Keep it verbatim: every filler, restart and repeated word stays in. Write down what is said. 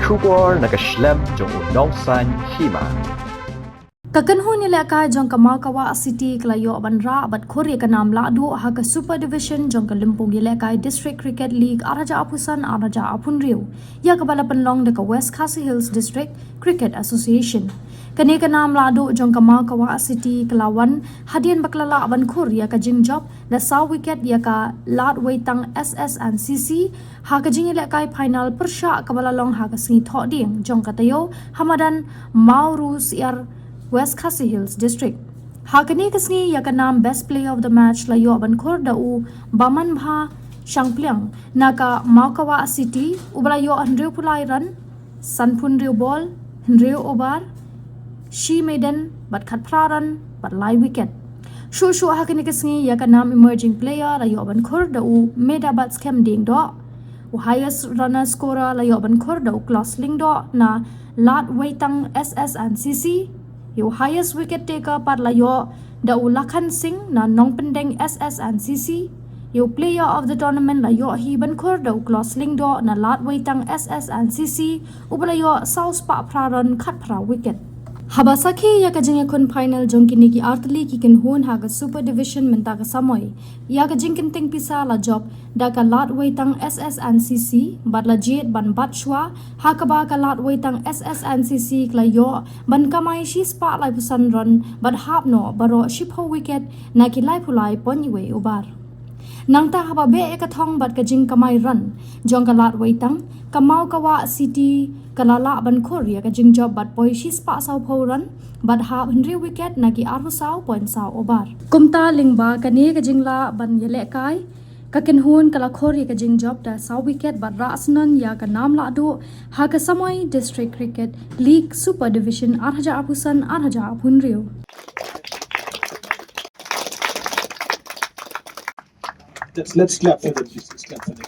Khubor na ka shlem jong u Nongsaiñ Hima. Ka kynhun ïalehkai jong ka Mawkawah City ka la ïoh ban rah bad khur ïa ka nam lahduh ha ka Super Division jong ka lympung ïalehkai District Cricket League ar hajar arphew san ar hajar arphew hynriew, ïa kaba la pynlong da ka West Khasi Hills District Cricket Association. Kane ka nam lahduh jong ka Mawkawah City ka la wan hadien ba ka la lah ban khur ïa ka jingjop da saw wicket ïa ka Ladweitang S S and C C ha ka jingïalehkai final pyrshah kaba la long ha ka sngi Thohdieng jong ka taïew ha madan Mawrusiar, West Khasi Hills District. Ha kane ka sngi ïa ka nam Best Player of the Match la ïoh ban khur da u Bamanbha Shangpliang na ka Mawkawah City, uba la ïoh hynriewphew lai run, sanphew hynriew ball, hynriew over, shi maiden bad khatphra run bad lai wicket. Shuh shuh ha kane ka sngi ïa ka nam Emerging Player la ïoh ban khur da u Medabat Skhem Diengdoh. U Highest Runner Scorer la ïoh ban khur da u Klaus Lyngdoh na Ladweitang S S and C C. Ïa u Highest Wicket Taker pat la ïoh da u Lakhan Singh na Nongpyndeng S S and C C. Ïa u Player of the Tournament la ïoh hi ban khur da u Klaus Lyngdoh na Ladweitang S S and C C, uba la ïoh saw spah phra run, khatphra wicket. Haba sakhi ïa ka jingïakhun final jong kine ki artylli ki kynhun ha ka Super Division mynta ka samoi, ïa ka jingkynting pisa la jop da ka Ladweitang S S and C C bad la jied ban bat shuwa, ha kaba ka Ladweitang S S and C C ka la ïoh ban kamai shi spah laiphew san run bad hap noh baroh shiphew wicket na ki laiphew lai point wei over. Nangta haba beh ïa ka thong bad ka jingkamai run jong ka Ladweitang, ka Mawkawah City ka la lah ban khur ïa ka jingjop bad poi shi spah sawphew run bad hap hynriew wicket na ki arphew saw point saw over. Kumta lyngba kane ka jinglah ban ïalehkai, ka kynhun ka la khur ïa ka jingjop da saw wicket bad rah syndon ïa ka nam lahduh ha ka samoi District Cricket League Super Division ar hajar arphew san ar hajar arphew hynriew. Let's, let's clap for them, please. Let's clap for them.